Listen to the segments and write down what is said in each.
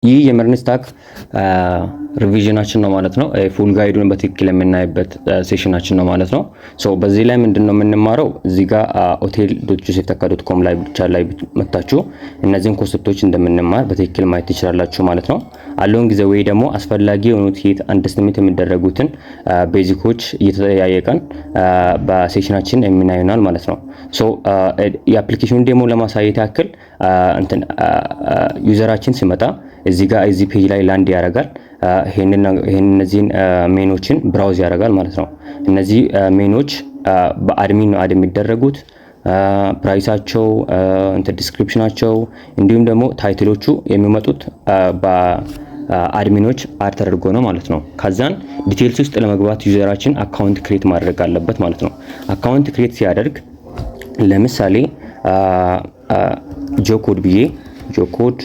ይህ የ MERN stack revision ኣችን ነው ማለት ነው። Full guide ኡን በትክክል የምናይበት session ኣችን ነው ማለት ነው። So በዚህ ላይ ምንድን ነው የምንማረው? እዚህ ጋር hotel.josefteka.com ላይ ብቻ ላይ መታችሁ እነዚህን concept ኦች እንደምንማር በትክክል ማየት ትችላላችሁ ማለት ነው። Along the way ደግሞ አስፈላጊ የሆኑት የት underestimate የሚደረጉትን basic ኦች እየተጠያየቀን በ session ኣችን የምናየናል ማለት ነው። So የ application ኑን demo ለማሳየት ያክል እንትን user ኣችን ሲመጣ እዚህ ጋር እዚህ page ላይ land ያደርጋል። ይሄንን እነዚህን menu ኦችን browse ያደርጋል ማለት ነው። እነዚህ menu ኦች በ admin ነው add የሚደረጉት። Price ኣቸው፣ እንትን description ኣቸው እንዲሁም ደግሞ title ኦቹ የሚመጡት በ admin ኦች add ተደርጎ ነው ማለት ነው። ከዛን details ውስጥ ለመግባት user ኣችን account create ማድረግ አለበት ማለት ነው። Account create ሲያደርግ ለምሳሌ ጆኮድ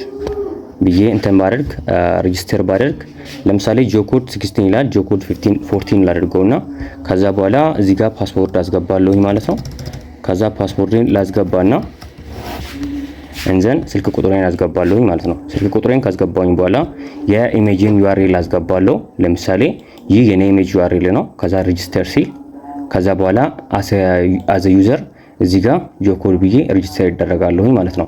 ብዬ እንትን ባደርግ፣ register ባደርግ፣ ለምሳሌ ጆኮድ 16 ይላል። ጆኮድ 15 14 ላድርገውና ከዛ በኋላ እዚህ ጋር password አስገባለሁኝ ማለት ነው። ከዛ password ን ላስገባና and then ስልክ ቁጥሬን አስገባለሁኝ ማለት ነው። ስልክ ቁጥሬን ካስገባሁኝ በኋላ የ image ን URL አስገባለሁ። ለምሳሌ ይህ የኔ image URL ነው። ከዛ register ሲል ከዛ በኋላ as a user እዚህ ጋር ጆኮድ ብዬ register ይደረጋለሁኝ ማለት ነው።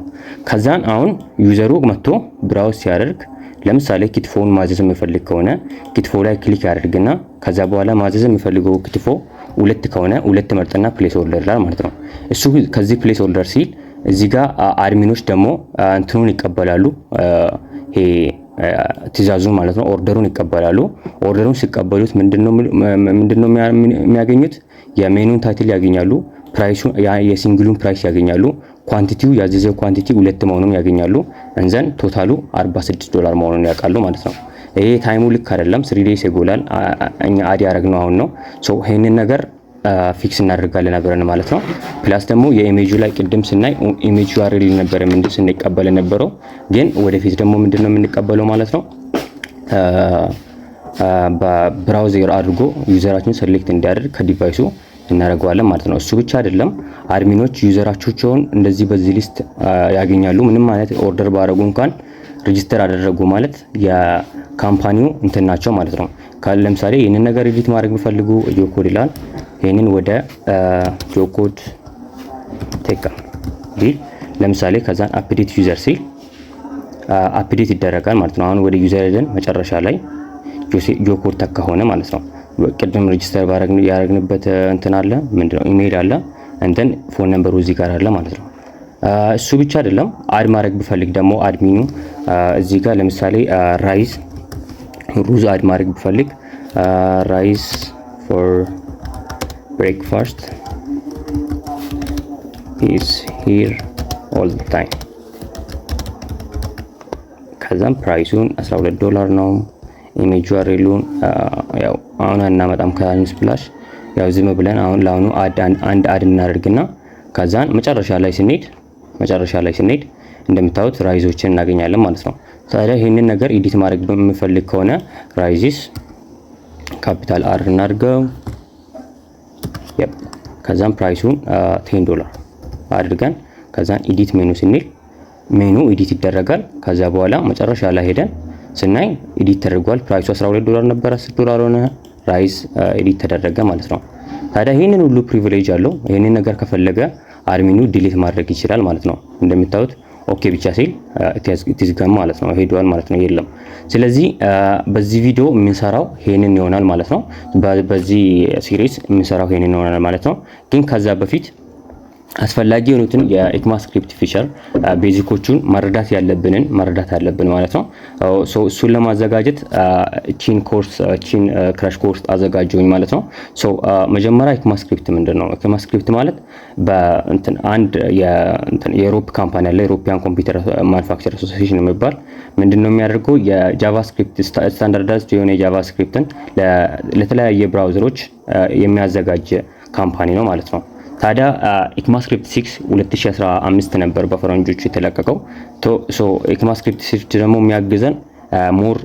ከዛን አሁን user ኡ መጥቶ browse ሲያደርግ ለምሳሌ ክትፎን ማዘዝ የሚፈልግ ከሆነ ክትፎ ላይ click ያደርግና ከዛ በኋላ ማዘዝ የሚፈልገው ክትፎ ሁለት ከሆነ ሁለት መርጥና place order ይላል ማለት ነው። እሱ ከዚህ place order ሲል እዚህ ጋር admin ኦች ደግሞ እንትኑን ይቀበላሉ፣ ይሄ ትእዛዙን ማለት ነው። Order ኡን ይቀበላሉ። Order ኡን ሲቀበሉት ምንድነው የሚያገኙት? የ menu ን title ያገኛሉ። Price ኡ የ single ኡን price ያገኛሉ። Quantity ው ያዘዘው quantity ሁለት መሆኑን ያገኛሉ። And then total ኡ 46 ዶላር መሆኑን ያውቃሉ ማለት ነው። ይሄ time ኡ ልክ አይደለም። 3 days ይጎላል። እኛ add ያደረግነው አሁን ነው። So ይሄንን ነገር fix እናደርጋለን አብረን ማለት ነው። Plus ደግሞ የ image ኡ ላይ ቅድም ስናይ image URL ነበር ስንቀበል የነበረው፣ ግን ወደፊት ደግሞ ምንድነው የምንቀበለው ማለት ነው? በ browser አድርጎ user ኣችን select እንዲያደርግ ከ device ኡ እናደርገዋለን ማለት ነው። እሱ ብቻ አይደለም፣ admin ኦች user ኣቸውን እንደዚህ በዚህ list ያገኛሉ። ምንም አይነት order ባረጉ እንኳን register አደረጉ ማለት የ company ው እንትን ናቸው ማለት ነው። ለምሳሌ ይህንን ነገር edit ማድረግ ቢፈልጉ ጆኮድ ይላል። ይህንን ወደ ጆኮድ ቴካ ቢል ለምሳሌ ከዛን update user ሲል update ይደረጋል ማለት ነው። አሁን ወደ user ሄደን መጨረሻ ላይ ጆኮድ ተካ ሆነ ማለት ነው። ቅድም register ያደረግንበት እንትን አለ፣ ምንድነው፣ ኢሜይል አለ፣ እንትን phone number ኡ እዚህ ጋር አለ ማለት ነው። እሱ ብቻ አይደለም፣ add ማድረግ ብፈልግ ደግሞ admin ኡ እዚህ ጋር ለምሳሌ rice ሩዝ add ማድረግ ብፈልግ rice for breakfast is here all the time፣ ከዛም price ኡን 12 ዶላር ነው። Image URL ኡን ያው አሁን አናመጣም ከ Unsplash፣ ያው ዝም ብለን አሁን ለአሁኑ አንድ add እናደርግና ከዛን መጨረሻ ላይ ስንሄድ እንደምታዩት rice ኦችን እናገኛለን ማለት ነው። ታዲያ ይህንን ነገር edit ማድረግ በምፈልግ ከሆነ rice capital R እናድርገው። ከዛም price ኡን 10 ዶላር አድርገን ከዛን edit menu ስንል menu edit ይደረጋል። ከዛ በኋላ መጨረሻ ላይ ሄደን ስናይ edit ተደርጓል። Price ኡ 12 ዶላር ነበር፣ 10 ዶላር ሆነ። Rice edit ተደረገ ማለት ነው። ታዲያ ይህንን ሁሉ privilege አለው። ይህንን ነገር ከፈለገ admin ኡ delete ማድረግ ይችላል ማለት ነው። እንደምታዩት okay ብቻ ሲል it's gone ማለት ነው፣ ሄዷል ማለት ነው፣ የለም። ስለዚህ በዚህ ቪዲዮ የምንሰራው ይሄንን ይሆናል ማለት ነው። በዚህ series የምንሰራው ይሄንን ይሆናል ማለት ነው። ግን ከዛ በፊት አስፈላጊ የሆኑትን የ ECMAScript feature basic ኦቹን መረዳት ያለብንን መረዳት አለብን ማለት ነው። እሱን ለማዘጋጀት ቺን ኮርስ ቺን crash course አዘጋጀሁኝ ማለት ነው። So መጀመሪያ ECMAScript ምንድን ነው? ECMAScript ማለት በእንትን አንድ የ Europe company አለ፣ European Computer Manufacture Association የሚባል። ምንድን ነው የሚያደርገው? የ JavaScript standardized የሆነ የ JavaScript ን ለተለያየ browser ኦች የሚያዘጋጅ company ነው ማለት ነው። ታዲያ ECMAScript 6 2015 ነበር በፈረንጆቹ የተለቀቀው። So ECMAScript 6 ደግሞ የሚያግዘን more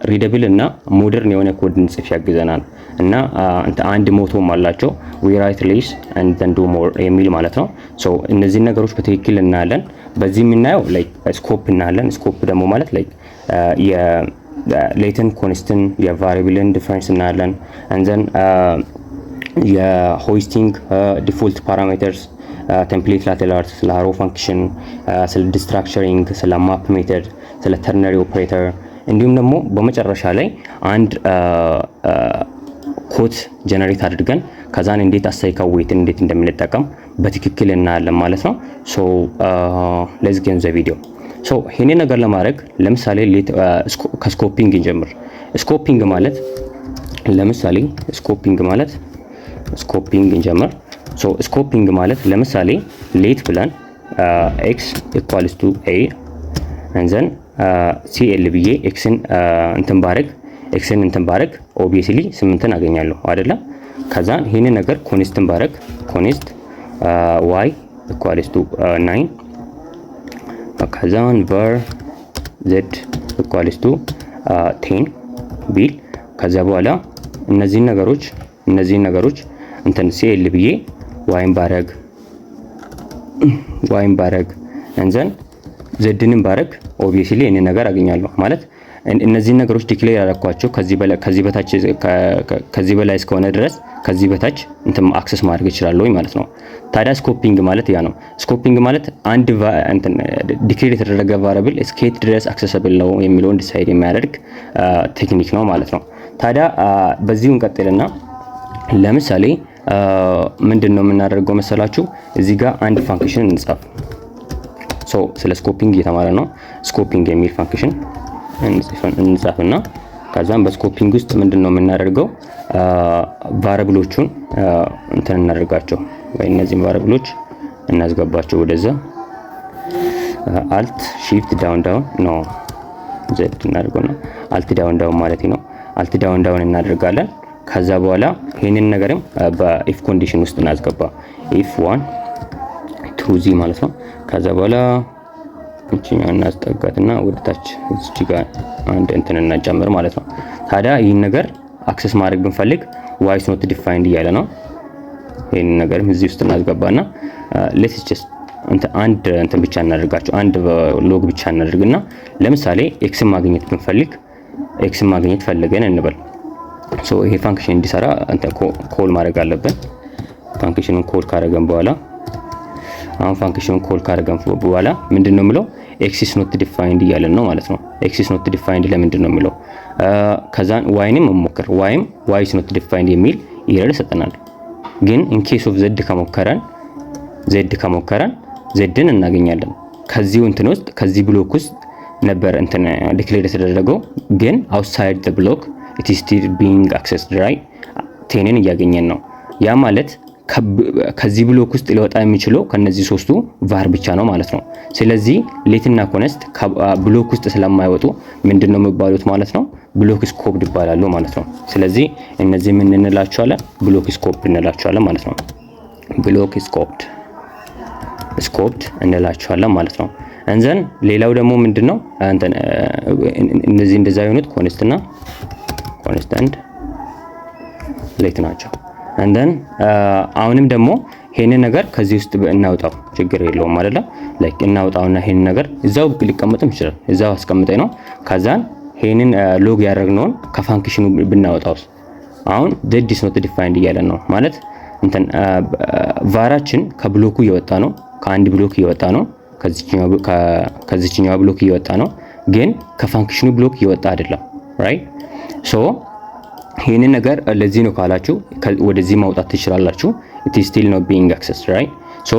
readable እና modern የሆነ ኮድ እንጽፍ ያግዘናል። እና አንድ motto ም አላቸው፣ "We write less and then do more" የሚል ማለት ነው። So እነዚህን ነገሮች በትክክል እናያለን። በዚህ የምናየው like scope እናያለን። Scope ደግሞ ማለት like የሌትን ኮንስትን የቫሪብልን ዲፈረንስ እናያለን። And then የ hoisting፣ default parameters፣ template literals፣ ስለ arrow function፣ ስለ destructuring፣ ስለ map method፣ ስለ ternary operator እንዲሁም ደግሞ በመጨረሻ ላይ አንድ quote generate አድርገን ከዛን እንዴት async await ን እንዴት እንደምንጠቀም በትክክል እናያለን ማለት ነው። So let's get the video። So ይሄንን ነገር ለማድረግ ለምሳሌ ከ scoping እንጀምር። Scoping ማለት ለምሳሌ scoping ማለት scoping እንጀምር። So scoping ማለት ለምሳሌ let ብለን x equals to a and then cl ብዬ x ን እንትን ባረግ፣ x ን እንትን ባረግ obviously 8ን አገኛለሁ አይደለ? ከዛን ይህንን ነገር const ን ባረግ const y equals to 9፣ ከዛን var z equals to 10 ቢል፣ ከዛ በኋላ እነዚህን ነገሮች እንትን cl ብዬ y ን ባረግ and then z ንም ባረግ obviously ይህንን ነገር አገኛለሁ። ማለት እነዚህን ነገሮች declare ያደረኳቸው ከዚህ በታች ከዚህ በላይ እስከሆነ ድረስ ከዚህ በታች እንትን access ማድረግ እችላለሁ ማለት ነው። ታዲያ scoping ማለት ያ ነው። Scoping ማለት አንድ እንትን declare የተደረገ variable እስከየት ድረስ accessible ነው የሚለውን decide የሚያደርግ technique ነው ማለት ነው። ታዲያ በዚሁ እንቀጥልና ለምሳሌ ምንድን ነው የምናደርገው መሰላችሁ? እዚህ ጋር አንድ function እንጻፍ። So ስለ scoping እየተማረ ነው። Scoping የሚል function እንጻፍና ከዛም በ scoping ውስጥ ምንድን ነው የምናደርገው? Variable ኦቹን እንትን እናደርጋቸው ወይ እነዚህን variable ኦች እናስገባቸው ወደዛ። Alt shift down down no Z እናደርገውና alt down down ማለት ነው። Alt down down እናደርጋለን። ከዛ በኋላ ይህንን ነገርም በ if condition ውስጥ እናስገባ። If one truthy ማለት ነው። ከዛ በኋላ እቺኛ እናስጠጋትና ወደ ታች እዚች ጋር አንድ እንትን እናጨምር ማለት ነው። ታዲያ ይህን ነገር access ማድረግ ብንፈልግ y is not defined እያለ ነው። ይህንን ነገርም እዚህ ውስጥ እናስገባና let's just አንድ እንትን ብቻ እናደርጋቸው፣ አንድ log ብቻ እናደርግና ለምሳሌ x ን ማግኘት ብንፈልግ፣ x ን ማግኘት ፈልገን እንበል። So ይሄ function እንዲሰራ እንትን call ማድረግ አለብን። Function ኑን call ካደረገን በኋላ፣ አሁን function ኑን call ካደረገን በኋላ ምንድን ነው የሚለው? X is not defined እያለን ነው ማለት ነው። X is not defined ለምንድን ነው የሚለው? ከዛን y ንም እንሞክር። y ም y is not defined የሚል error ይሰጠናል። ግን in case of z ከሞከረን z ን እናገኛለን። ከዚሁ እንትን ውስጥ፣ ከዚህ block ውስጥ ነበር እንትን declare የተደረገው፣ ግን outside the block it is still being accessed, right? 10ን እያገኘን ነው። ያ ማለት ከዚህ block ውስጥ ሊወጣ የሚችለው ከነዚህ ሶስቱ var ብቻ ነው ማለት ነው። ስለዚህ let ና const block ውስጥ ስለማይወጡ ምንድን ነው የሚባሉት ማለት ነው? Block scoped ይባላሉ ማለት ነው። ስለዚህ እነዚህ ምን እንላቸዋለን? Block scoped እንላቸዋለን ማለት ነው። Block scoped እንላቸዋለን ማለት ነው። And then ሌላው ደግሞ ምንድን ነው? እነዚህ እንደዛ የሆኑት const እና const and let ናቸው። And then አሁንም ደግሞ ይሄንን ነገር ከዚህ ውስጥ እናውጣው፣ ችግር የለውም አይደለ? Like እናውጣውና ይሄንን ነገር እዛው ሊቀመጥም ይችላል። እዛው አስቀምጠኝ ነው። ከዛን ይሄንን log ያደረግነውን ከ function ኑ ብናወጣውስ? አሁን z is not defined እያለን ነው። ማለት እንትን var ኣችን ከ block ኩ እየወጣ ነው፣ ከአንድ block እየወጣ ነው፣ ከዚችኛው block እየወጣ ነው፣ ግን ከ function ኑ block እየወጣ አይደለም። Right? So ይህንን ነገር ለዚህ ነው ካላችሁ ወደዚህ ማውጣት ትችላላችሁ። It is still not being accessed, right? So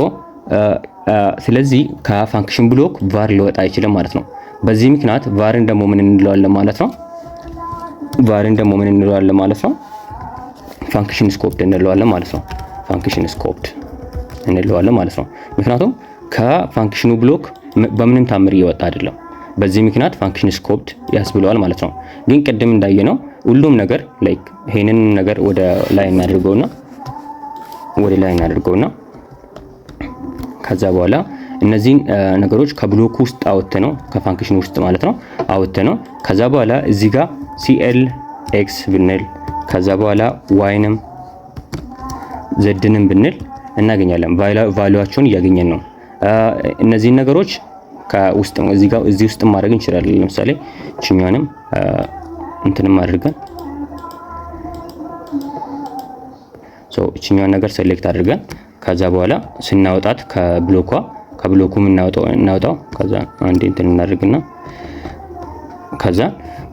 ስለዚህ ከ function block var ሊወጣ አይችልም ማለት ነው። በዚህ ምክንያት var ን ደግሞ ምን እንለዋለን ማለት ነው? Var ን ደግሞ ምን እንለዋለን ማለት ነው? Function scoped እንለዋለን ማለት ነው። Function scoped እንለዋለን ማለት ነው። ምክንያቱም ከ function ኑ block በምንም ታምር እየወጣ አይደለም። በዚህ ምክንያት function scoped ያስብለዋል ማለት ነው። ግን ቅድም እንዳየነው ሁሉም ነገር like ይሄንን ነገር ወደ ላይ እናድርገውና ከዛ በኋላ እነዚህን ነገሮች ከ block ውስጥ አውጥተነው፣ ከ function ውስጥ ማለት ነው አውጥተነው፣ ከዛ በኋላ እዚህ ጋር cl x ብንል፣ ከዛ በኋላ y ንም z ንም ብንል እናገኛለን። Value ኣቸውን እያገኘን ነው። እነዚህን ነገሮች ከውስጥ እዚህ ጋር እዚህ ውስጥ ማድረግ እንችላለን። ለምሳሌ እችኛዋንም እንትንም አድርገን፣ so እችኛዋን ነገር select አድርገን ከዛ በኋላ ስናወጣት ከ block ኡ እናወጣው እናውጣው። ከዛ አንዴ እንትን እናድርግና ከዛ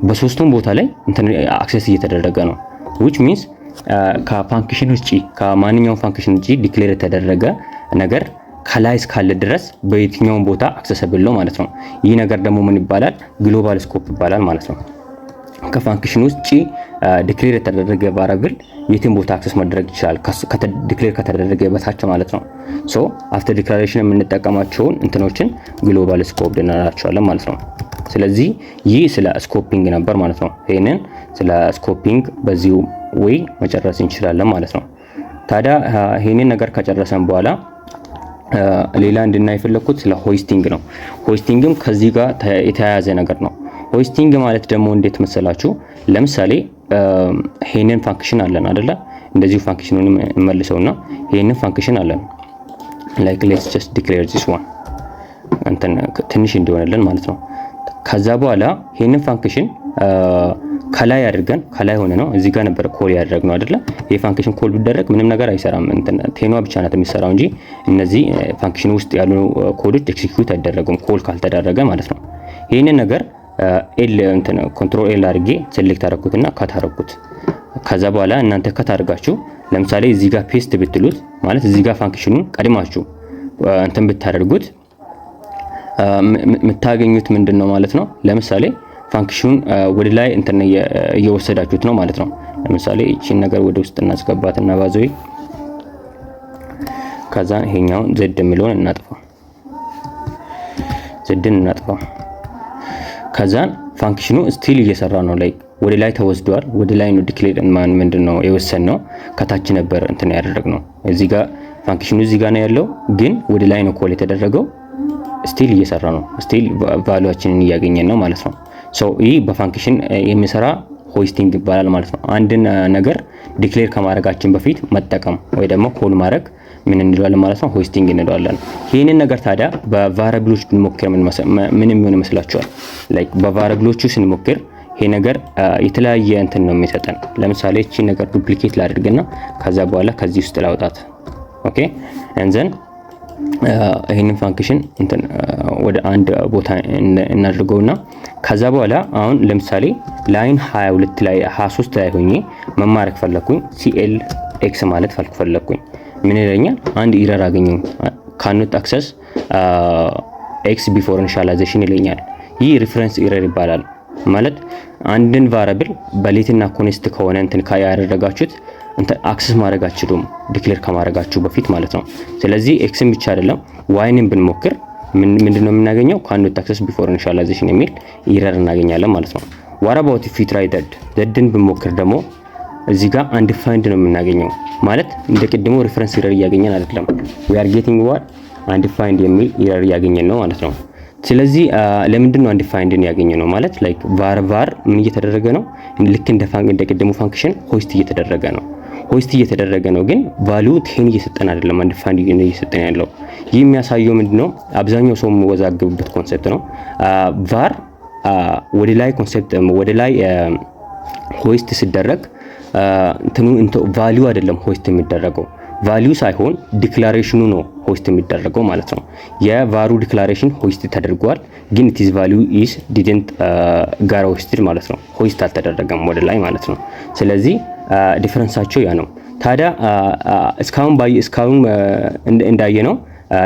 በሶስቱም ቦታ ላይ እንትን access እየተደረገ ነው፣ which means ከ function ውጪ፣ ከማንኛውም function ውጪ declare የተደረገ ነገር ከላይ እስካለ ድረስ በየትኛውም ቦታ accessible ነው ማለት ነው። ይህ ነገር ደግሞ ምን ይባላል? Global scope ይባላል ማለት ነው። ከ function ውጪ declare የተደረገ variable የትም ቦታ access ማድረግ ይችላል፣ declare ከተደረገ በታች ማለት ነው። So after declaration የምንጠቀማቸውን እንትኖችን global scope እንላቸዋለን ማለት ነው። ስለዚህ ይህ ስለ scoping ነበር ማለት ነው። ይህንን ስለ scoping በዚሁ way መጨረስ እንችላለን ማለት ነው። ታዲያ ይህንን ነገር ከጨረሰን በኋላ ሌላ እንድናይ የፈለኩት ስለ hoisting ነው። Hoisting ም ከዚህ ጋር የተያያዘ ነገር ነው። Hoisting ማለት ደግሞ እንዴት መሰላችሁ? ለምሳሌ ይሄንን function አለን አይደለ? እንደዚሁ function ኑን እንመልሰውና ይሄንን function አለን፣ like let's just declare this one እንትን ትንሽ እንዲሆንልን ማለት ነው። ከዛ በኋላ ይሄንን function ከላይ አድርገን፣ ከላይ ሆነ ነው እዚህ ጋር ነበር call ያደረግነው አይደለ? ይሄ function call ቢደረግ ምንም ነገር አይሰራም። እንትን ten ኗ ብቻ ናት የሚሰራው እንጂ እነዚህ function ውስጥ ያሉ code ኦች execute አይደረጉም call ካልተደረገ ማለት ነው። ይሄንን ነገር L እንትን control L አድርጌ select አደረኩትና cut አደረኩት። ከዛ በኋላ እናንተ cut አድርጋችሁ ለምሳሌ እዚህ ጋር paste ብትሉት፣ ማለት እዚህ ጋር function ኑን ቀድማችሁ እንትን ብታደርጉት የምታገኙት ምንድን ነው ማለት ነው። ለምሳሌ function ኑን ወደ ላይ እንትን እየወሰዳችሁት ነው ማለት ነው። ለምሳሌ እቺን ነገር ወደ ውስጥ እናስገባትና ባዘዊ ከዛ ይሄኛውን Z የሚለውን እናጥፋ፣ Z ን እናጥፋ። ከዛን function ኑ still እየሰራ ነው፣ like ወደ ላይ ተወስዷል። ወደ ላይ ነው declare ማን ምንድን ነው የወሰን ነው፣ ከታች ነበር እንትን ያደረግነው። እዚህ ጋር function ኑ እዚህ ጋር ነው ያለው፣ ግን ወደ ላይ ነው call የተደረገው። Still እየሰራ ነው። Still value ኣችንን እያገኘን ነው ማለት ነው። So ይህ በ function የሚሰራ hoisting ይባላል ማለት ነው። አንድን ነገር declare ከማድረጋችን በፊት መጠቀም ወይ ደግሞ call ማድረግ ምን እንለዋለን ማለት ነው? Hoisting እንለዋለን። ይህንን ነገር ታዲያ በ variable ኦች ብንሞክር ምን የሚሆን ይመስላችኋል? Like በ variable ኦቹ ስንሞክር ይሄ ነገር የተለያየ እንትን ነው የሚሰጠን። ለምሳሌ እቺ ነገር duplicate ላድርግና ከዛ በኋላ ከዚህ ውስጥ ላውጣት። Okay, and then ይህንን function እንትን ወደ አንድ ቦታ እናድርገውና ከዛ በኋላ አሁን ለምሳሌ line 22 ላይ፣ 23 ላይ ሆኜ መማረክ ፈለግኩኝ። CL x ማለት ፈለግኩኝ። ምን ይለኛል? አንድ error አገኘኝ። ካኖት አክሰስ ኤክስ ቢፎር ኢኒሻላይዜሽን ይለኛል። ይህ reference error ይባላል። ማለት አንድን variable በ let ና const ከሆነ እንትን ያደረጋችሁት access ማድረግ አትችሉም፣ declare ከማድረጋችሁ በፊት ማለት ነው። ስለዚህ x ን ብቻ አይደለም፣ y ንን ብንሞክር ምንድነው የምናገኘው? ካኖት አክሰስ ቢፎር ኢኒሻላይዜሽን የሚል error እናገኛለን ማለት ነው። What about if we try Z? Z ን ብንሞክር ደግሞ እዚህ ጋር undefined ነው የምናገኘው። ማለት እንደ ቅድሞ reference error እያገኘን አይደለም። We are getting what? Undefined የሚል error እያገኘን ነው ማለት ነው። ስለዚህ ለምንድን ነው undefined ን ያገኘነው? ማለት like var ምን እየተደረገ ነው? ልክ እንደ ቅድሙ function hoist እየተደረገ ነው። Hoist እየተደረገ ነው፣ ግን value 10 እየሰጠን አይደለም፣ undefined እየሰጠን ያለው። ይህ የሚያሳየው ምንድነው? አብዛኛው ሰው የሚወዛገብበት concept ነው። Var ወደ ላይ concept ወደ ላይ hoist ሲደረግ እንትኑ value አይደለም hoist የሚደረገው፣ value ሳይሆን declaration ኑ ነው hoist የሚደረገው ማለት ነው። የ var ኡ declaration hoist ተደርጓል፣ ግን its value is didn't got hoisted ማለት ነው። Hoist አልተደረገም ወደ ላይ ማለት ነው። ስለዚህ difference ኣቸው ያ ነው። ታዲያ እስካሁን እንዳየነው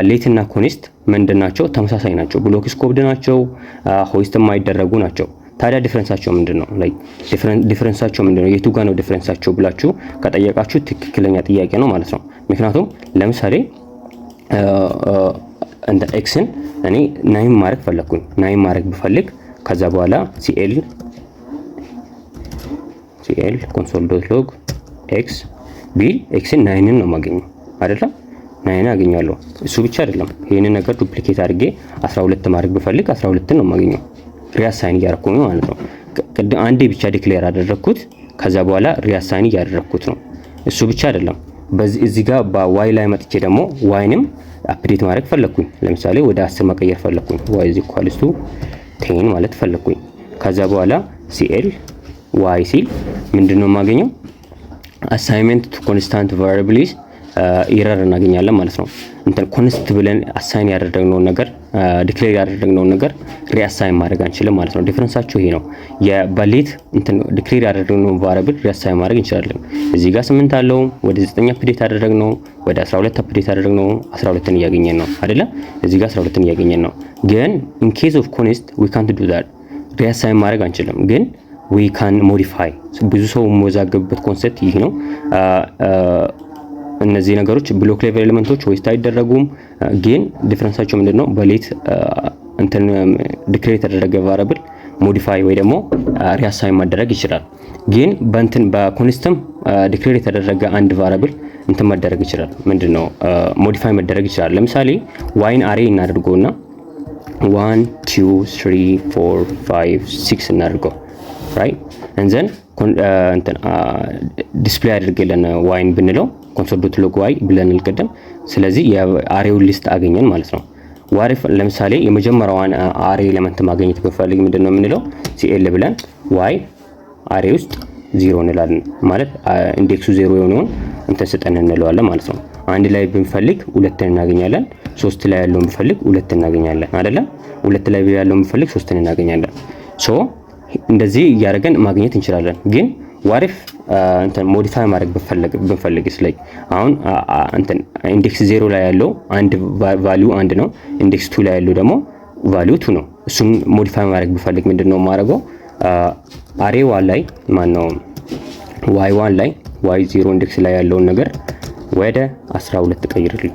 let እና const ምንድን ናቸው? ተመሳሳይ ናቸው። Block scoped ናቸው። Hoist የማይደረጉ ናቸው። ታዲያ difference ኣቸው ምንድን ነው? Like difference ኣቸው ምንድን ነው? የቱ ጋር ነው difference ኣቸው ብላችሁ ከጠየቃችሁ ትክክለኛ ጥያቄ ነው ማለት ነው። ምክንያቱም ለምሳሌ እንደ x ን እኔ 9 ማድረግ ፈለግኩኝ። 9 ማድረግ ብፈልግ ከዛ በኋላ CL console dot log x ቢል x ን 9 ን ነው የማገኘው አይደለም? 9 አገኛለሁ። እሱ ብቻ አይደለም። ይህንን ነገር duplicate አድርጌ 12 ማድረግ ብፈልግ 12ን ነው የማገኘው። Reassign እያደረኩ ነው ማለት ነው። ቅድም አንዴ ብቻ declare አደረግኩት። ከዛ በኋላ reassign እያደረግኩት ነው። እሱ ብቻ አይደለም። በዚህ እዚህ ጋር በ y ላይ መጥቼ ደግሞ y ንም Update ማድረግ ፈለግኩኝ። ለምሳሌ ወደ 10 መቀየር ፈለግኩኝ። y is equals to 10 ማለት ፈለግኩኝ። ከዛ በኋላ cl y ሲል ምንድነው የማገኘው? Assignment to constant variable is error እናገኛለን ማለት ነው። እንትን const ብለን assign ያደረግነውን ነገር፣ declare ያደረግነውን ነገር reassign ማድረግ አንችልም ማለት ነው። Difference ኣቸው ይሄ ነው። በ let እንትን declare ያደረግነውን variable reassign ማድረግ እንችላለን። እዚህ ጋር 8 አለው፣ ወደ 9 update ያደረግነው፣ ወደ 12 update ያደረግነው 12ን እያገኘን ነው አይደለ? እዚህ ጋር 12ን እያገኘን ነው። ግን ኢን ኬዝ ኦፍ ኮንስት ዊ ካንት ዱ ዛት፣ ሪአሳይን ማድረግ አንችልም። ግን we can modify። ብዙ ሰው የሚወዛገብበት concept ይህ ነው። እነዚህ ነገሮች block level element ኦች hoist አይደረጉም። ግን difference ኣቸው ምንድነው? በ let እንትን declare የተደረገ variable modify ወይ ደግሞ reassign ማድረግ ይችላል። ግን በእንትን በ const ም declare የተደረገ አንድ variable እንትን መደረግ ይችላል። ምንድነው፣ modify መደረግ ይችላል። ለምሳሌ y ን array እናድርገውና 1 2 3 4 5 6 እናድርገው፣ right? And then እንትን display አድርግልን y ን ብንለው፣ console.log y ብለን ልቅደም። ስለዚህ የ array ውን list አገኘን ማለት ነው። What if ለምሳሌ የመጀመሪያዋን array element ማግኘት ብንፈልግ ምንድን ነው የምንለው? cl ብለን y array ውስጥ ዚሮ እንላለን፣ ማለት index ኡ 0 የሆነውን እንትን ስጠን እንለዋለን ማለት ነው። አንድ ላይ ብንፈልግ ሁለትን እናገኛለን። ሶስት ላይ ያለውን ብንፈልግ ሁለት እናገኛለን አይደለ? ሁለት ላይ ያለውን ብንፈልግ ሶስትን እናገኛለን። So እንደዚህ እያደረገን ማግኘት እንችላለን። ግን what if እንትን modify ማድረግ ብንፈልግስ? Like አሁን እንትን index 0 ላይ ያለው አንድ value አንድ ነው። Index 2 ላይ ያለው ደግሞ value 2 ነው። እሱን modify ማድረግ ብፈልግ ምንድን ነው የማደርገው? Array 1 ላይ፣ ማነው፣ y 1 ላይ፣ y 0 index ላይ ያለውን ነገር ወደ 12 ቀይርልኝ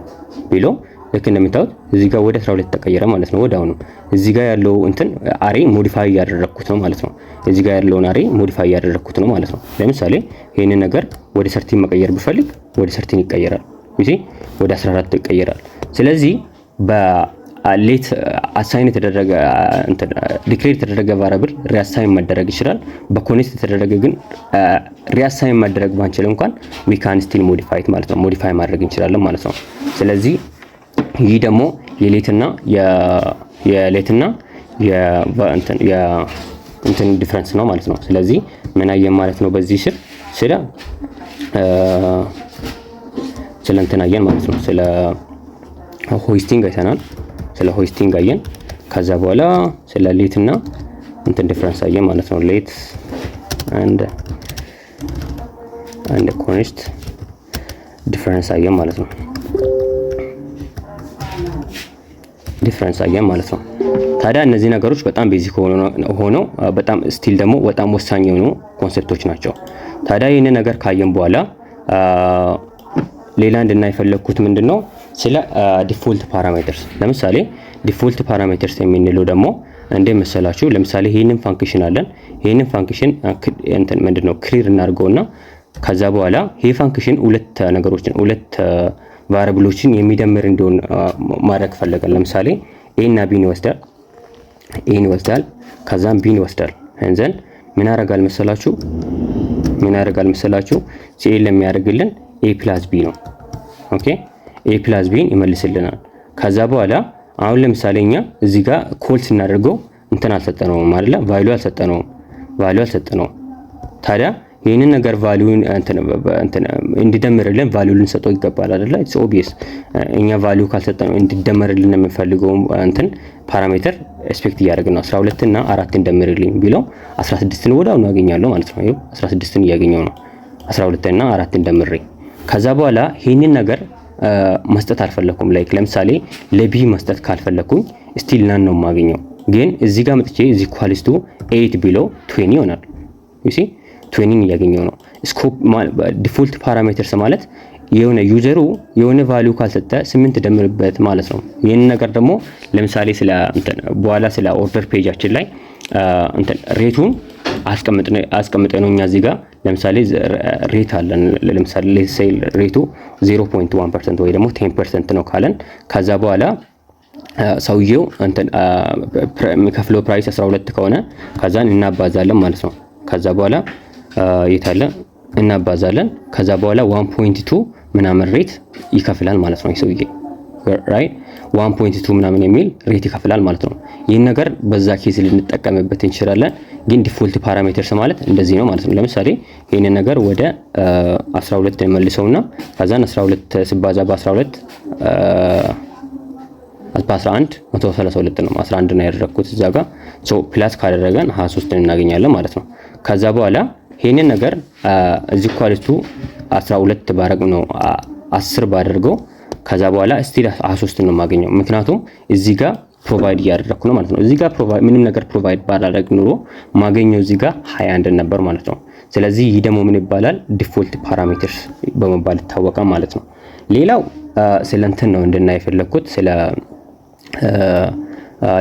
ቢሎ ልክ እንደምታዩት እዚህ ጋር ወደ 12 ተቀየረ ማለት ነው። ወዲያውኑ እዚህ ጋር ያለው እንትን array modify እያደረግኩት ነው ማለት ነው። እዚህ ጋር ያለውን array modify እያደረግኩት ነው ማለት ነው። ለምሳሌ ይህንን ነገር ወደ 13 መቀየር ብፈልግ ወደ 13 ይቀየራል። You see፣ ወደ 14 ይቀየራል። ስለዚህ በ let assign የተደረገ፣ declare የተደረገ variable reassign መደረግ ይችላል። በ const የተደረገ ግን reassign መደረግ ባንችል እንኳን we can still modify ማለት ነው። Modify ማድረግ እንችላለን ማለት ነው። ስለዚህ ይህ ደግሞ የ let ና የእንትን difference ነው ማለት ነው። ስለዚህ ምን አየን ማለት ነው? በዚህ ስር ስለ እንትን አየን ማለት ነው። ስለ hoisting አይተናል። ስለ hoisting አየን። ከዛ በኋላ ስለ let እና እንትን difference አየን ማለት ነው። Let and const difference አየን ማለት ነው። Difference አየን ማለት ነው። ታዲያ እነዚህ ነገሮች በጣም basic ሆነው በጣም still ደግሞ በጣም ወሳኝ የሆኑ concept ኦች ናቸው። ታዲያ ይህንን ነገር ካየን በኋላ ሌላ እንድናይ የፈለግኩት ምንድን ነው? ስለ default parameters። ለምሳሌ default parameters የምንለው ደግሞ እንዴ መሰላችሁ? ለምሳሌ ይህንን function አለን። ይህንን function እንትን ምንድነው clear እናድርገውና ከዛ በኋላ ይህ function ሁለት ነገሮችን፣ ሁለት variable ኦችን የሚደምር እንዲሆን ማድረግ ፈለገን። ለምሳሌ a እና b ን ይወስዳል፣ a ን ይወስዳል፣ ከዛም b ን ይወስዳል። And then ምን ያደርጋል መሰላችሁ? ምን ያደርጋል መሰላችሁ? cl የሚያደርግልን a plus b ነው። Okay፣ a plus b ን ይመልስልናል። ከዛ በኋላ አሁን ለምሳሌ እኛ እዚህ ጋር call ስናደርገው እንትን አልሰጠነውም አይደለ? Value አልሰጠነውም፣ value አልሰጠነውም። ታዲያ ይህንን ነገር value ን እንትን እንዲደምርልን value ልንሰጠው ይገባል አይደለ? It's obvious። እኛ value ካልሰጠነው እንዲደመርልን የምንፈልገው እንትን parameter expect እያደረግን ነው። 12 እና አራትን ደምርልኝ ቢለው 16ን ወዲያውኑ አገኛለሁ ማለት ነው። ይኸው 16ን እያገኘው ነው። 12 እና አራትን ደምሬ ከዛ በኋላ ይህንን ነገር መስጠት አልፈለኩም። Like ለምሳሌ ለ b መስጠት ካልፈለኩኝ still none ነው የማገኘው። ግን እዚህ ጋር መጥቼ is equals to 8 ቢለው 20 ይሆናል። You see፣ 20ን እያገኘው ነው። Scope default parameters ማለት የሆነ user ኡ የሆነ value ካልሰጠ ስምንት ደምርበት ማለት ነው። ይህንን ነገር ደግሞ ለምሳሌ ስለ በኋላ ስለ order page ኣችን ላይ እንትን rate ኡን አስቀምጠ ነው፣ እኛ እዚህ ጋር ለምሳሌ rate አለን። ለምሳሌ say rate ኡ 0.1% ወይ ደግሞ 10% ነው ካለን፣ ከዛ በኋላ ሰውየው እንትን የሚከፍለው price 12 ከሆነ ከዛን እናባዛለን ማለት ነው። ከዛ በኋላ የታለ እናባዛለን። ከዛ በኋላ 1.2 ምናምን rate ይከፍላል ማለት ነው ሰውዬ። right, 1.2 ምናምን የሚል rate ይከፍላል ማለት ነው። ይህን ነገር በዛ case ልንጠቀምበት እንችላለን። ግን default parameters ማለት እንደዚህ ነው ማለት ነው። ለምሳሌ ይህንን ነገር ወደ 12 መልሰውና ከዛን 12 ሲባዛ በ12 በ11 132 ነው። 11 ነው ያደረግኩት እዛ ጋር። So plus ካደረገን 23 እናገኛለን ማለት ነው። ከዛ በኋላ ይህንን ነገር is equal to 12 ባረግ ነው 10 ባደርገው ከዛ በኋላ still 23 ነው የማገኘው። ምክንያቱም እዚህ ጋር provide እያደረግኩ ነው ማለት ነው። እዚህ ጋር ምንም ነገር provide ባላደርግ ኑሮ ማገኘው እዚህ ጋር 21 ነበር ማለት ነው። ስለዚህ ይህ ደግሞ ምን ይባላል? Default parameters በመባል ይታወቃል ማለት ነው። ሌላው ስለ እንትን ነው እንድናይ የፈለግኩት፣ ስለ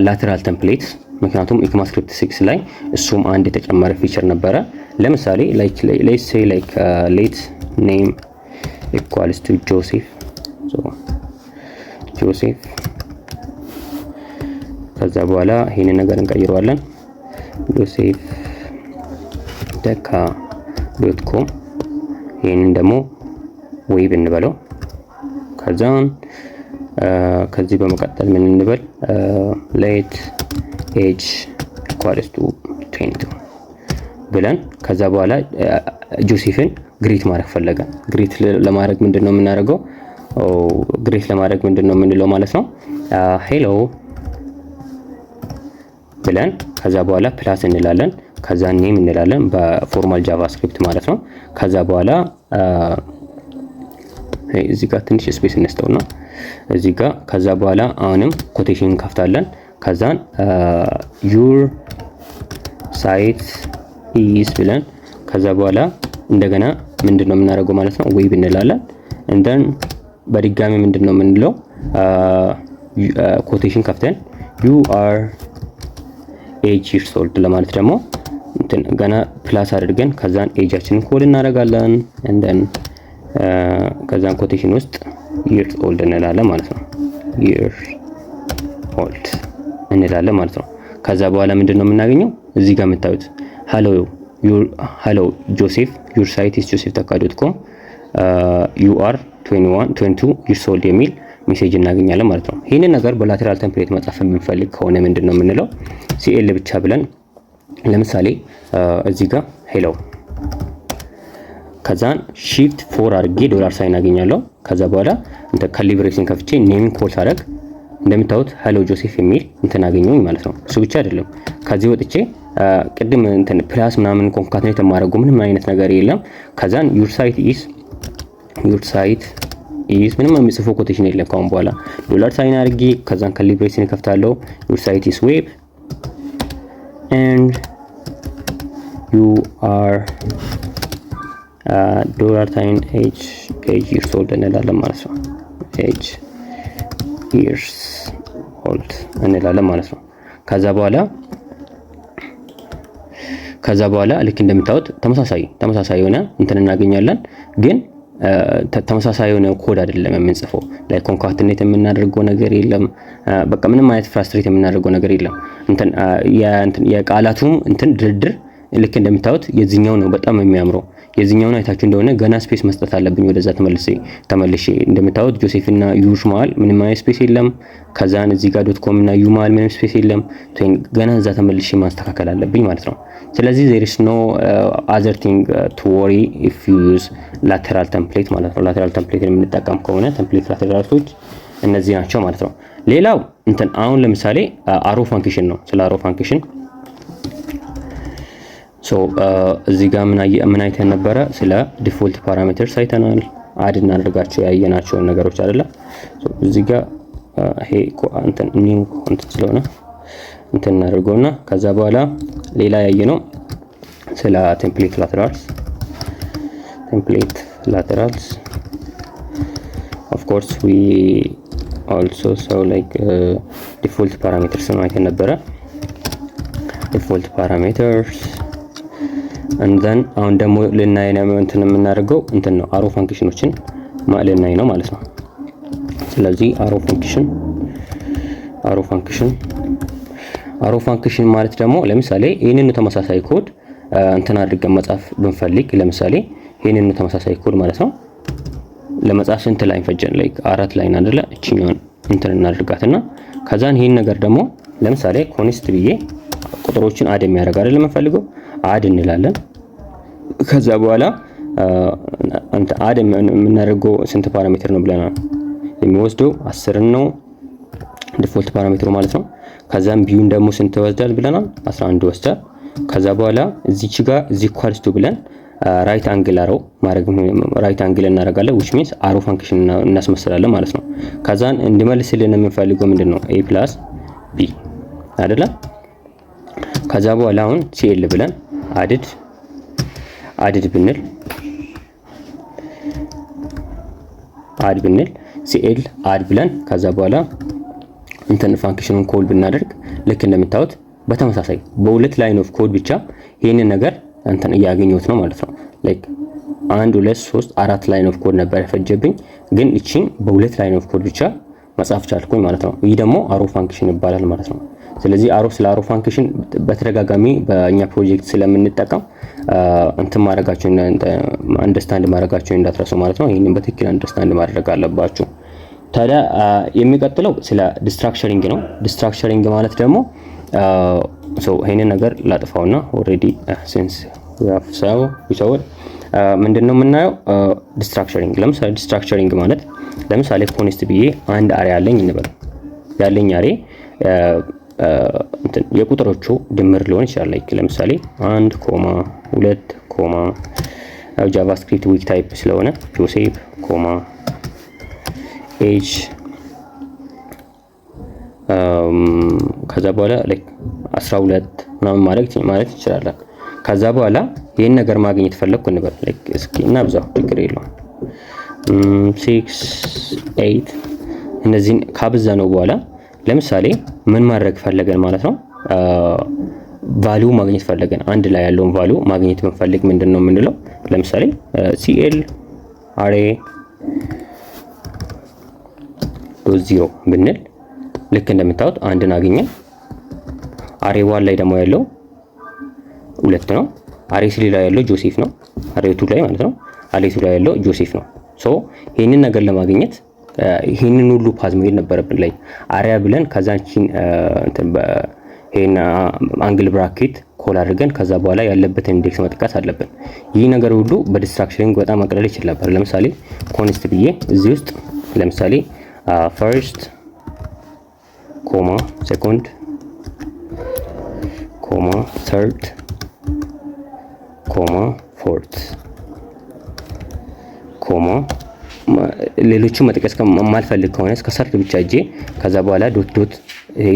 literal template፣ ምክንያቱም ECMAScript 6 ላይ እሱም አንድ የተጨመረ feature ነበረ። ለምሳሌ like let's say like let name equals to ጆሴፍ፣ ጆሴፍ። ከዛ በኋላ ይሄንን ነገር እንቀይረዋለን፣ ጆሴፍ ተካ.com። ይሄንን ደግሞ web እንበለው። ከዛን ከዚህ በመቀጠል ምን እንበል? Let age equals to 22 ብለን ከዛ በኋላ ጆሴፍን greet ማድረግ ፈለገን። Greet ለማድረግ ምንድን ነው የምናደርገው? Greet ለማድረግ ምንድን ነው የምንለው ማለት ነው? Hello ብለን ከዛ በኋላ plus እንላለን። ከዛ name እንላለን በ formal JavaScript ማለት ነው። ከዛ በኋላ እዚህ ጋር ትንሽ space እንስጠውና እዚህ ጋር ከዛ በኋላ አሁንም quotation እንከፍታለን። ከዛን your site is ብለን ከዛ በኋላ እንደገና ምንድን ነው የምናደርገው ማለት ነው? Web እንላለን። And then በድጋሚ ምንድን ነው የምንለው? Quotation ከፍተን you are age years old ለማለት ደግሞ እንትን ገና plus አድርገን ከዛን age ኣችንን call እናደርጋለን። And then ከዛን quotation ውስጥ years old እንላለን ማለት ነው። Years old እንላለን ማለት ነው። ከዛ በኋላ ምንድን ነው የምናገኘው? እዚህ ጋር የምታዩት "Hello ጆሴፍ፣ your site is ጆሴፍ ተካ.com፣ you are 21 22 years old" የሚል message እናገኛለን ማለት ነው። ይህንን ነገር በ literal template መጻፍ የምንፈልግ ከሆነ ምንድን ነው የምንለው? CL ብቻ ብለን ለምሳሌ እዚህ ጋር hello ከዛን shift four አድርጌ dollar sign አገኛለሁ። ከዛ በኋላ እንተ curly brace ን ከፍቼ name ን call ሳደርግ እንደምታዩት "Hello ጆሴፍ" የሚል እንትን አገኘሁኝ ማለት ነው። እሱ ብቻ አይደለም። ከዚህ ወጥቼ ቅድም እንትን plus ምናምን concatenate የማደርገው ምንም አይነት ነገር የለም። ከዛን your site is ምንም የሚጽፈው quotation የለም። ካሁን በኋላ dollar sign አድርጌ ከዛን curly brace ን ከፍታለሁ። Your site is web and you are dollar sign age years old እንላለን ማለት ነው። Age years old እንላለን ማለት ነው። ከዛ በኋላ ልክ እንደምታዩት ተመሳሳይ የሆነ እንትን እናገኛለን፣ ግን ተመሳሳይ የሆነ ኮድ አይደለም የምንጽፈው። Like concatenate የምናደርገው ነገር የለም። በቃ ምንም አይነት frustrate የምናደርገው ነገር የለም። እንትን የቃላቱም እንትን ድርድር ልክ እንደምታዩት የዚህኛው ነው በጣም የሚያምረው። የዚህኛውን አይታችሁ እንደሆነ ገና space መስጠት አለብኝ ወደዛ ተመልሼ። እንደምታዩት ጆሴፍ እና your መሀል ምንም አይነት space የለም። ከዛን እዚህ ጋር .com እና you መሀል ምንም space የለም። ገና እዛ ተመልሼ ማስተካከል አለብኝ ማለት ነው። ስለዚህ there is no other thing to worry if you use literal template ማለት ነው። Literal template የምንጠቀም ከሆነ template literals ኦች እነዚህ ናቸው ማለት ነው። ሌላው እንትን አሁን ለምሳሌ arrow function ነው። ስለ arrow function so እዚህ ጋር ምን አይተን ነበረ? ስለ default parameters አይተናል። Add እናደርጋቸው ያየናቸውን ነገሮች አይደለ? So እዚህ ጋር ይሄ እንትን new እንትን ስለሆነ እንትን እናደርገውና ከዛ በኋላ ሌላ ያየነው ስለ template literals። Of course we also saw like default parameters ነው አይተን ነበረ፣ default parameters። And then አሁን ደግሞ ልናይ ነው እንትን የምናደርገው እንትን ነው፣ arrow function ኦችን ልናይ ነው ማለት ነው። ስለዚህ arrow function ማለት ደግሞ ለምሳሌ ይህንን ተመሳሳይ ኮድ እንትን አድርገን መጻፍ ብንፈልግ፣ ለምሳሌ ይህንን ተመሳሳይ ኮድ ማለት ነው ለመጻፍ ስንት line ፈጀን? Like አራት line አይደለ? እችኛዋን እንትን እናድርጋትና ከዛን ይህን ነገር ደግሞ ለምሳሌ const ብዬ ቁጥሮችን add የሚያደርግ አይደለም የምንፈልገው፣ add እንላለን። ከዛ በኋላ add የምናደርገው ስንት parameter ነው ብለናል? የሚወስደው 10ን ነው default parameter ኡ ማለት ነው። ከዛም b ውን ደግሞ ስንት ይወስዳል ብለናል? 11 ይወስዳል። ከዛ በኋላ እዚች ጋር is equals to ብለን right angle arrow ማድረግ፣ right angle እናደርጋለን፣ which means arrow function እናስመስላለን ማለት ነው። ከዛን እንዲመልስልን የምንፈልገው ምንድን ነው? A plus B አይደለ? ከዛ በኋላ አሁን CL ብለን add ብንል፣ add ብንል፣ CL add ብለን ከዛ በኋላ እንትን function ኑን call ብናደርግ ልክ እንደምታዩት በተመሳሳይ በሁለት line of code ብቻ ይህንን ነገር እንትን እያገኘሁት ነው ማለት ነው። Like አንድ፣ ሁለት፣ ሶስት፣ አራት line of code ነበር የፈጀብኝ፣ ግን እቺን በሁለት line of code ብቻ መጻፍ ቻልኩኝ ማለት ነው። ይህ ደግሞ arrow function ይባላል ማለት ነው። ስለዚህ ስለ arrow function በተደጋጋሚ በእኛ ፕሮጀክት ስለምንጠቀም እንትን ማድረጋችሁን፣ understand ማድረጋችሁን እንዳትረሱ ማለት ነው። ይህንን በትክክል understand ማድረግ አለባችሁ። ታዲያ የሚቀጥለው ስለ destructuring ነው። Destructuring ማለት ደግሞ፣ ይሄንን ነገር ላጥፋውና already since ሰው ይሰውል ምንድን ነው የምናየው? Destructuring። ለምሳሌ destructuring ማለት ለምሳሌ const ብዬ አንድ array አለኝ እንበል። ያለኝ array የቁጥሮቹ ድምር ሊሆን ይችላል። Like ለምሳሌ አንድ comma ሁለት comma፣ JavaScript weak type ስለሆነ፣ ጆሴፍ comma age፣ ከዛ በኋላ like 12 ምናምን ማድረግ ማለት እንችላለን። ከዛ በኋላ ይህን ነገር ማግኘት ፈለግኩ እንበል። Like እስኪ እናብዛው፣ ችግር የለውም። 6፣ 8 እነዚህን ካበዛነው በኋላ ለምሳሌ ምን ማድረግ ፈለገን ማለት ነው? Value ማግኘት ፈለገን። አንድ ላይ ያለውን value ማግኘት ብንፈልግ ምንድን ነው የምንለው? ለምሳሌ CL array dot 0 ብንል ልክ እንደምታዩት አንድን አገኘን። Array 1 ላይ ደግሞ ያለው ሁለት ነው። Array 3 ላይ ያለው ጆሴፍ ነው። Array 2 ላይ ማለት ነው። Array 2 ላይ ያለው ጆሴፍ ነው። So ይህንን ነገር ለማግኘት ይህንን ሁሉ path መሄድ ነበረብን። Like array ብለን ከዛችን ይሄን angle bracket call አድርገን ከዛ በኋላ ያለበትን index መጥቀስ አለብን። ይህ ነገር ሁሉ በ destructuring በጣም መቅለል ይችል ነበር። ለምሳሌ const ብዬ እዚህ ውስጥ ለምሳሌ first comma second comma third comma fourth comma ሌሎችን መጥቀስ የማልፈልግ ከሆነ እስከ third ብቻ እጄ ከዛ በኋላ dot dot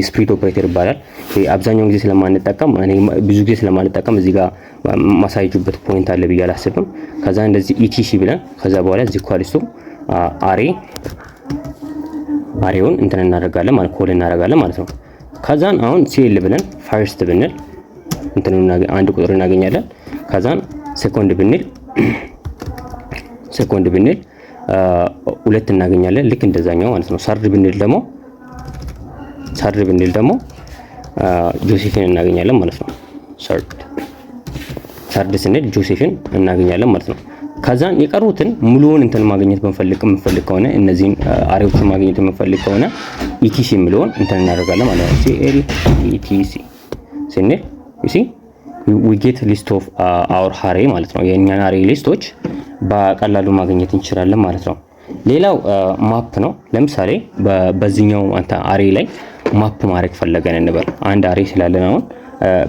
spread operator ይባላል። አብዛኛውን ጊዜ ስለማንጠቀም፣ እኔ ብዙ ጊዜ ስለማንጠቀም እዚህ ጋር ማሳየጁበት point አለ ብዬ አላስብም። ከዛ እንደዚህ etc ብለን ከዛ በኋላ is equals to array ውን እንትን እናደርጋለን ማለት call እናደርጋለን ማለት ነው። ከዛን አሁን CL ብለን first ብንል እንትን አንድ ቁጥር እናገኛለን። ከዛን ሰኮንድ ብንል ሁለት እናገኛለን። ልክ እንደዛኛው ማለት ነው። Third ብንል ደግሞ ጆሴፍን እናገኛለን ማለት ነው። Third ስንል ጆሴፍን እናገኛለን ማለት ነው። ከዛን የቀሩትን ሙሉውን እንትን ማግኘት የምንፈልግ ከሆነ፣ እነዚህን array ዎችን ማግኘት የምንፈልግ ከሆነ etc የሚለውን እንትን እናደርጋለን ማለት ነው። CL etc ስንል you see we get list of our array ማለት ነው። የእኛን array list ኦች በቀላሉ ማግኘት እንችላለን ማለት ነው። ሌላው map ነው። ለምሳሌ በዚህኛው አንተ array ላይ map ማድረግ ፈለገን እንበል። አንድ array ስላለን አሁን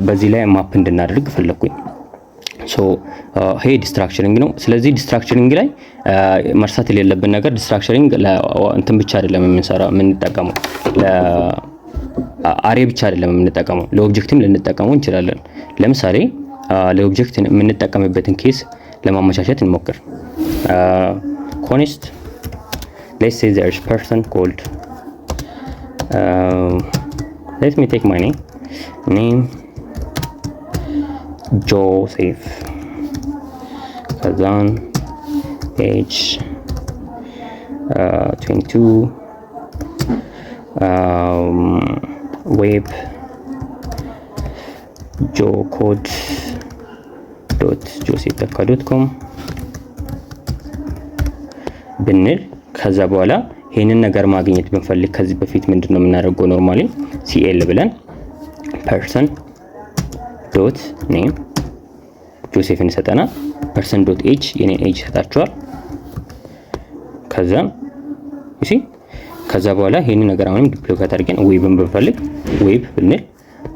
በዚህ ላይ map እንድናደርግ ፈለግኩኝ። So ይሄ destructuring ነው። ስለዚህ destructuring ላይ መርሳት የሌለብን ነገር destructuring እንትን ብቻ አይደለም የምንሰራው፣ የምንጠቀመው ለ array ብቻ አይደለም የምንጠቀመው፣ ለ object ም ልንጠቀመው እንችላለን። ለምሳሌ ለ object የምንጠቀምበትን case ለማመቻቸት እንሞክር። Const, let's say there is person called, let me take my name ጆሴፍ፣ ከዛን age 22, web jocode.josephተካ.com ብንል ከዛ በኋላ ይህንን ነገር ማግኘት ብንፈልግ ከዚህ በፊት ምንድን ነው የምናደርገው? Normally CL ብለን person dot name ጆሴፍን ይሰጠናል። Person dot age የኔን age ይሰጣችኋል። ከዛም እሺ ከዛ በኋላ ይህንን ነገር አሁንም duplicate አድርገን web ን ብንፈልግ web ብንል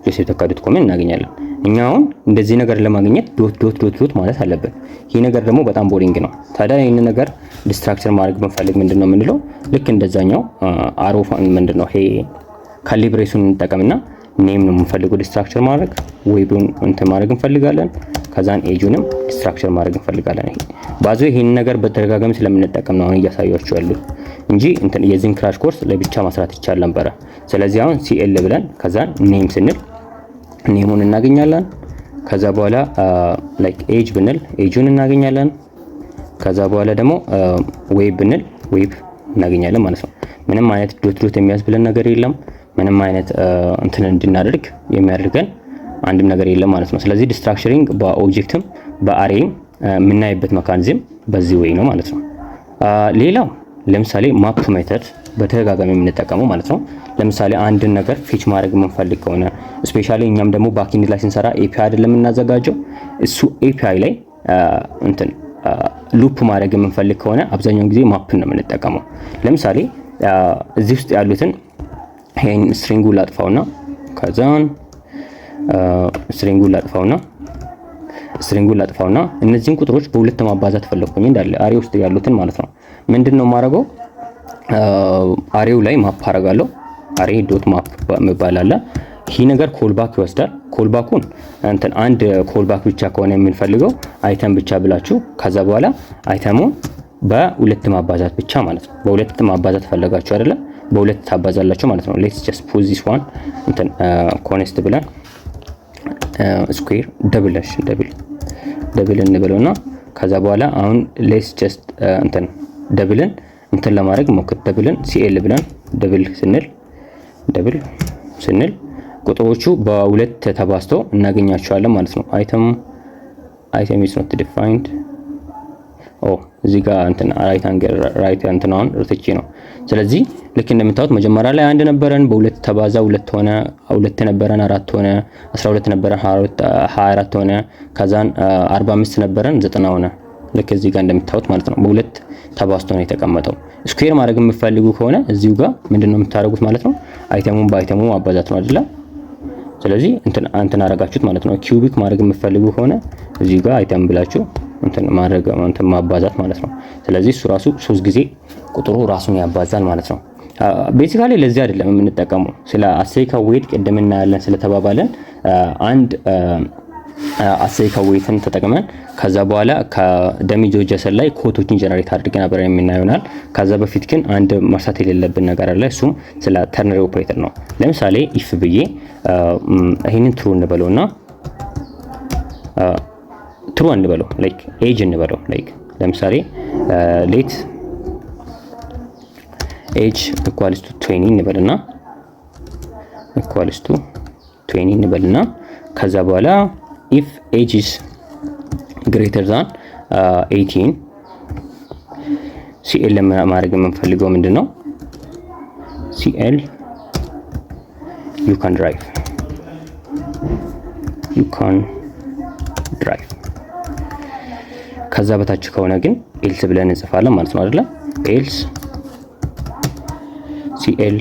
ጆሴፍ ተካ dot com ን እናገኛለን። እኛ አሁን እንደዚህ ነገር ለማግኘት dot dot dot dot ማለት አለብን። ይህ ነገር ደግሞ በጣም boring ነው። ታዲያ ይህንን ነገር destructure ማድረግ ብንፈልግ ምንድን ነው የምንለው? ልክ እንደዛኛው arrow ምንድን ነው ይሄ curly brace ኡን እንጠቀምና name ነው የምንፈልገው destructure ማድረግ፣ web ኡን እንትን ማድረግ እንፈልጋለን። ከዛን age ኡንም destructure ማድረግ እንፈልጋለን። ይሄ ባዞ ይሄን ነገር በተደጋጋሚ ስለምንጠቀም ነው አሁን እያሳያችሁ ያሉት እንጂ እንትን የዚህን crash course ለብቻ መስራት ይቻል ነበረ። ስለዚህ አሁን CL ብለን ከዛን name ስንል name ኡን እናገኛለን። ከዛ በኋላ like age ብንል age ኡን እናገኛለን። ከዛ በኋላ ደግሞ web ብንል web እናገኛለን ማለት ነው። ምንም አይነት dot dot የሚያስብለን ነገር የለም። ምንም አይነት እንትን እንድናደርግ የሚያደርገን አንድም ነገር የለም ማለት ነው። ስለዚህ destructuring በ object ም በ array ም የምናይበት mechanism በዚህ way ነው ማለት ነው። ሌላው ለምሳሌ map method በተደጋጋሚ የምንጠቀመው ማለት ነው። ለምሳሌ አንድን ነገር fetch ማድረግ የምንፈልግ ከሆነ፣ especially እኛም ደግሞ backend ላይ ስንሰራ API አይደለም የምናዘጋጀው፣ እሱ API ላይ እንትን loop ማድረግ የምንፈልግ ከሆነ አብዛኛውን ጊዜ map ን ነው የምንጠቀመው። ለምሳሌ እዚህ ውስጥ ያሉትን ይሄን string ኡን ላጥፋውና ከዛን string ኡን ላጥፋውና እነዚህን ቁጥሮች በሁለት ማባዛት ፈለግኩኝ እንዳለ array ውስጥ ያሉትን ማለት ነው። ምንድን ነው የማደርገው? Array ው ላይ map አደርጋለሁ። Array dot map የሚባል አለ። ይህ ነገር callback ይወስዳል። Callback ኡን እንትን አንድ callback ብቻ ከሆነ የምንፈልገው item ብቻ ብላችሁ ከዛ በኋላ item ኡን በሁለት ማባዛት ብቻ ማለት ነው። በሁለት ማባዛት ፈለጋችሁ አይደለ? በሁለት ታባዛላችሁ ማለት ነው። Let's just put this one እንትን const ብለን square double double double እንበለውና ከዛ በኋላ አሁን let's just እንትን double ን እንትን ለማድረግ ሞክር። Double ን CL ብለን double ስንል ቁጥሮቹ በሁለት ተባዝተው እናገኛቸዋለን ማለት ነው። Item is not defined። ኦ፣ እዚህ ጋር እንትን right angle right እንትናውን ርትቼ ነው። ስለዚህ ልክ እንደምታዩት መጀመሪያ ላይ አንድ ነበረን፣ በሁለት ተባዛ ሁለት ሆነ፣ ሁለት ነበረን አራት ሆነ፣ 12 ነበረን 24 ሆነ፣ ከዛን 45 ነበረን 90 ሆነ። ልክ እዚህ ጋር እንደምታዩት ማለት ነው። በሁለት ተባዝቶ ነው የተቀመጠው። Square ማድረግ የምትፈልጉ ከሆነ እዚሁ ጋር ምንድነው የምታደርጉት ማለት ነው? Item ኡን በ item ኡ ማባዛት ነው አይደለ? ስለዚህ እንትን እንትን አረጋችሁት ማለት ነው። Cubic ማድረግ የምትፈልጉ ከሆነ እዚሁ ጋር item ብላችሁ እንትን ማድረግ እንትን ማባዛት ማለት ነው። ስለዚህ እሱ ራሱ ሶስት ጊዜ ቁጥሩ ራሱን ያባዛል ማለት ነው። Basically ለዚህ አይደለም የምንጠቀመው። ስለ async await ቅድም እናያለን ስለተባባለን አንድ async await ን ተጠቅመን ከዛ በኋላ ከ dummy JSON ላይ quote ኦችን generate አድርገን አብረን የምናየው ይሆናል። ከዛ በፊት ግን አንድ መርሳት የሌለብን ነገር አለ። እሱም ስለ ternary operator ነው። ለምሳሌ if ብዬ ይህንን true እንበለውና true እንበለው፣ like age እንበለው፣ like ለምሳሌ let age equals to 20 እንበልና equals to 20 እንበልና ከዛ በኋላ if age is greater than 18 CL ማድረግ የምንፈልገው ምንድን ነው? CL you can drive, you can drive። ከዛ በታች ከሆነ ግን else ብለን እንጽፋለን ማለት ነው አይደለ? ኤልስ ሲኤል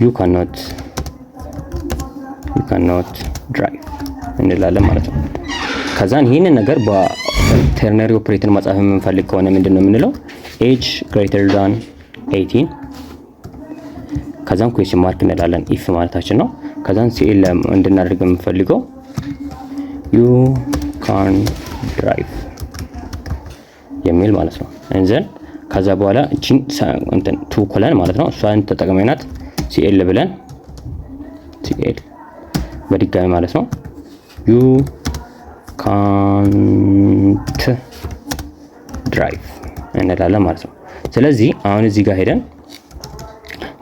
ዩ ካኖት ዩ ካኖት ድራይቭ እንላለን ማለት ነው። ከዛን ይህንን ነገር በ ternary operator መጻፍ የምንፈልግ ከሆነ ምንድን ነው የምንለው? Age greater than 18 ከዛን question mark እንላለን፣ if ማለታችን ነው። ከዛን CL እንድናደርግ የምንፈልገው you can drive የሚል ማለት ነው። And then ከዛ በኋላ እቺን እንትን two colon ማለት ነው፣ እሷን ተጠቅመናት CL ብለን CL በድጋሚ ማለት ነው ዩ ካንት ድራይቭ እንላለን ማለት ነው። ስለዚህ አሁን እዚህ ጋር ሄደን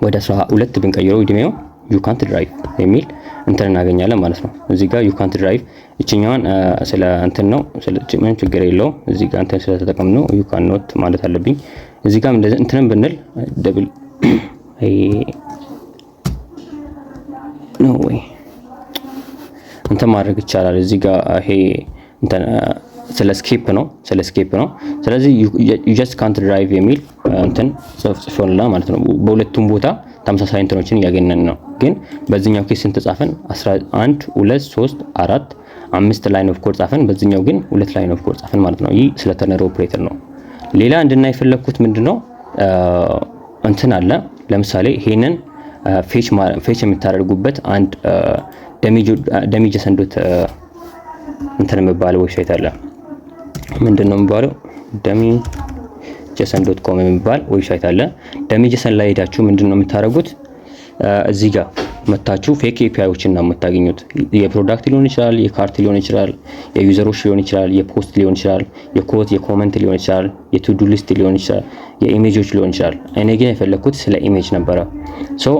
ወደ 12 ብንቀይረው እድሜው ዩ ካንት ድራይቭ የሚል እንትን እናገኛለን ማለት ነው። እዚህ ጋር ዩ ካንት ድራይቭ እችኛዋን ስለ እንትን ነው፣ ምንም ችግር የለውም። እዚህ ጋር እንትን ስለተጠቀምነው ዩ ካን ኖት ማለት አለብኝ። እዚህ ጋር እንደዚህ እንትንም ብንል double no ወይ እንትን ማድረግ ይቻላል። እዚህ ጋር ይሄ እንትን ስለ escape ነው። ስለዚህ ዩ ጀስት ካንት ድራይቭ የሚል እንትን ጽፎልናል ማለት ነው። በሁለቱም ቦታ ተመሳሳይ እንትኖችን እያገኘን ነው። ግን በዚህኛው case ስንት ጻፍን? 1፣ 2፣ 3፣ 4፣ 5 line of code ጻፍን። በዚህኛው ግን ሁለት line of code ጻፍን ማለት ነው። ይህ ስለ ternary operator ነው። ሌላ እንድናይ የፈለግኩት ምንድነው እንትን አለ። ለምሳሌ ይሄንን fetch የምታደርጉበት አንድ dummy JSON dot እንትን የሚባል website አለ። ምንድን ነው የሚባለው? dummyjson.com የሚባል website አለ። Dummy JSON ላይ ሄዳችሁ ምንድን ነው የምታደርጉት? እዚህ ጋር መታችሁ fake API ዎችን ነው የምታገኙት። የ product ሊሆን ይችላል፣ የ cart ሊሆን ይችላል፣ የ user ኦች ሊሆን ይችላል፣ የ post ሊሆን ይችላል፣ የ quote የ comment ሊሆን ይችላል፣ የ to-do list ሊሆን ይችላል፣ የ image ኦች ሊሆን ይችላል። እኔ ግን የፈለግኩት ስለ image ነበረ። So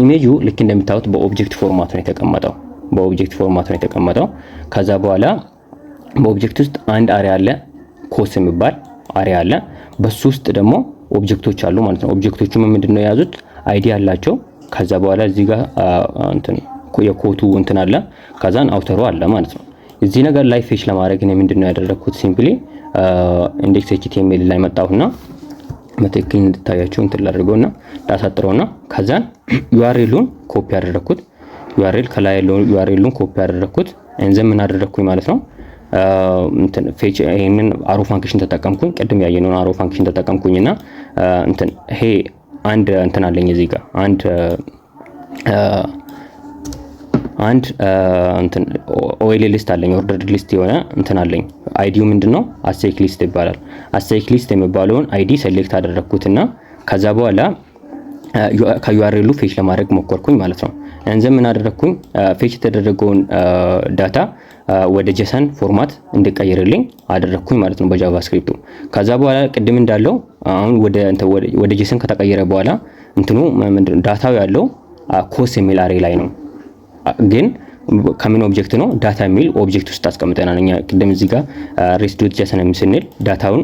image ኡ ልክ እንደምታዩት በ object format ነው የተቀመጠው። በ object format ነው የተቀመጠው። ከዛ በኋላ በ object ውስጥ አንድ array አለ፣ quotes የሚባል array አለ። በሱ ውስጥ ደግሞ object ኦች አሉ ማለት ነው። Object ኦቹ ምንድን ነው የያዙት? ID አላቸው። ከዛ በኋላ እዚህ ጋር እንትን የ quote ኡ እንትን አለ። ከዛን author ኡ አለ ማለት ነው። እዚህ ነገር ላይ fetch ለማድረግ እኔ ምንድን ነው ያደረግኩት? Simply index HTML ላይ መጣሁና በትክክል እንድታያቸው እንትን ላድርገውና ላሳጥረውና ከዛን URL ኡን copy ያደረግኩት፣ URL ከላይ ያለውን URL ኡን copy ያደረግኩት፣ and then ምን አደረግኩኝ ማለት ነው፣ እንትን fetch ይሄንን arrow function ተጠቀምኩኝ። ቅድም ያየነውን arrow function ተጠቀምኩኝና እንትን ይሄ አንድ እንትን አለኝ እዚህ ጋር አንድ እንትን OL list አለኝ፣ ordered list የሆነ እንትን አለኝ። ID ው ምንድነው? Asterisk list ይባላል። Asterisk list የሚባለውን ID select አደረግኩትና ከዛ በኋላ ከ URL ኡ fetch ለማድረግ ሞከርኩኝ ማለት ነው። And then ምን አደረግኩኝ? Fetch የተደረገውን data ወደ JSON format እንዲቀይርልኝ አደረግኩኝ ማለት ነው በ JavaScript ኡ። ከዛ በኋላ ቅድም እንዳለው አሁን ወደ JSON ከተቀየረ በኋላ እንትኑ ምንድነው data ው ያለው quotes የሚል array ላይ ነው። ግን ከምን object ነው? Data የሚል object ውስጥ አስቀምጠናል። እኛ ቅድም እዚህ ጋር res.json ስንል data ውን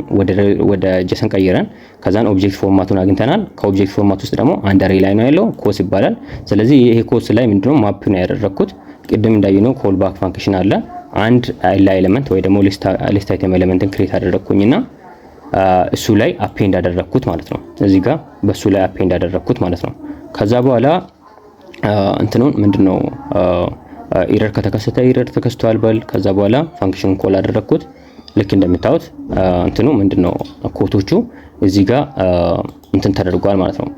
ወደ JSON ቀይረን ከዛን object format ኡን አግኝተናል። ከ object format ውስጥ ደግሞ አንድ array ላይ ነው ያለው፣ quotes ይባላል። ስለዚህ ይሄ quotes ላይ ምንድነው map ነው ያደረግኩት። ቅድም እንዳየነው callback function አለ። አንድ li element ወይ ደግሞ list item element ን create አደረግኩኝና እሱ ላይ append አደረግኩት ማለት ነው። እዚህ ጋር በሱ ላይ append አደረግኩት ማለት ነው። ከዛ በኋላ እንትኑን ምንድነው error ከተከሰተ error ተከስቷል በል። ከዛ በኋላ function call አደረግኩት። ልክ እንደምታዩት እንትኑ ምንድነው quote ኦቹ እዚህ ጋር እንትን ተደርጓል ማለት ነው፣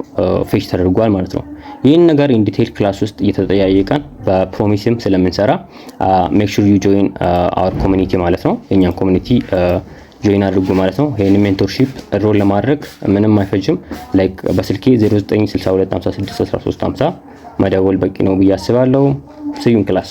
fetch ተደርጓል ማለት ነው። ይህን ነገር in detail class ውስጥ እየተጠያየቀን በ promise ም ስለምንሰራ make sure you join our community ማለት ነው። የኛን community join አድርጉ ማለት ነው። ይህን mentorship enroll ለማድረግ ምንም አይፈጅም። Like በስልኬ 0962561350 መደወል በቂ ነው ብዬ አስባለሁ። See you in class.